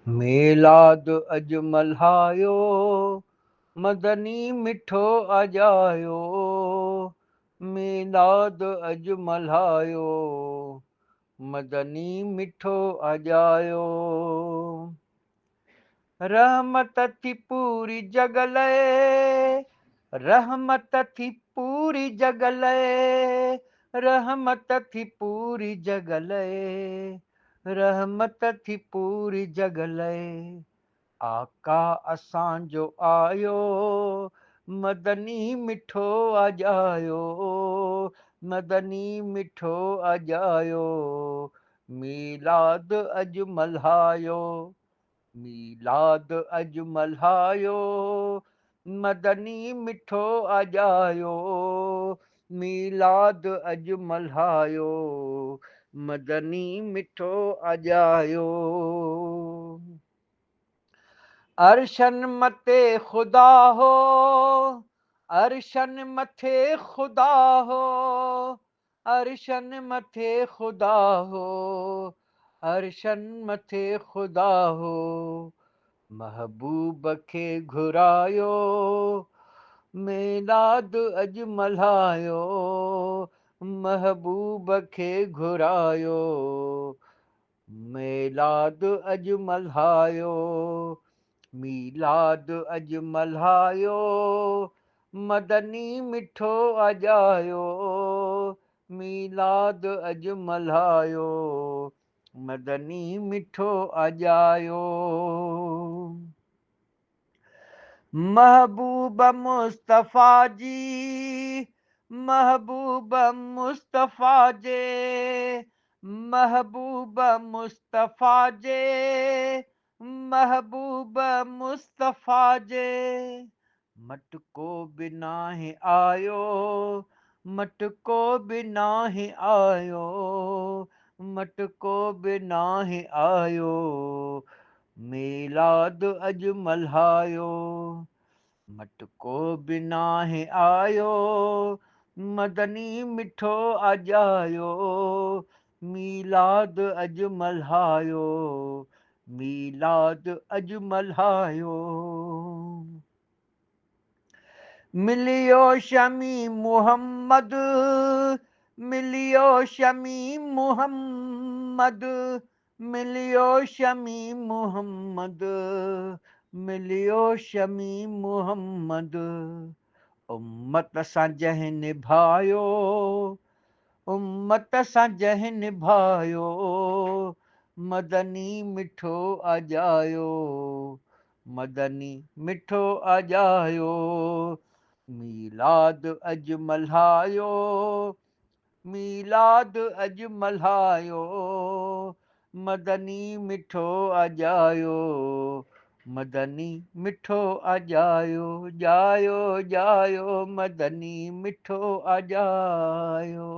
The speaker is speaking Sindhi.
ميلاد اڄ ملهايو، مدني مٺو اڄايو، ميلاد اڄ ملهايو، مدني مٺو اڄايو. رحمت ٿي پوري جڳ لئي، رحمت ٿي پوري جڳ لئي، رحمت ٿي پوري جڳ لئي، رحمت ٿي پوري جڳ لئي. آقا اسان جو آيو، مدني مٺو اڄايو، مدني مٺو اڄايو، ميلاد اڄ ملهايو، ميلاد اڄ ملهايو، مدني مٺو اڄايو، ميلاد اڄ ملهايو، مدني مٺو اڄايو. عرشن مٿي خدا هو، عرشن مٿي خدا هو، عرشن مٿي خدا هو، عرشن مٿي خدا هو، محبوب کي گهرايو، ميلاد اڄ ملهايو، محبوب کي گهرايو، ميلاد اڄ ملهايو، ميلاد اڄ ملهايو، مدني مٺو اڄايو، ميلاد اڄ ملهايو، مدني مٺو اڄايو. محبوب مصطفيٰ جي، محبوب مصطفيٰ جي، محبوب مصطفيٰ جي، محبوب مصطفيٰ جي، مٽڪو به ناهي آيو، مٽڪو به ناهي آيو، مٽڪو به ناهي آيو، ميلاد اڄ ملهايو، مٽڪو به ناهي آيو، مدني مٺو اڄايو، ميلاد اڄ ملهايو، ميلاد اڄ ملهايو. مليو شمي محمد، مليو شمي محمد، مليو شمي محمد، مليو شمي محمد، امت سان جنهن نڀايو، امت سان جنهن نڀايو، مدني مٺو اڄايو، مدني مٺو اڄايو، ميلاد اڄ ملهايو، ميلاد اڄ ملهايو، مدني مٺو اڄايو، مدني مٺو اڄايو، ڄايو ڄايو مدني مٺو اڄايو.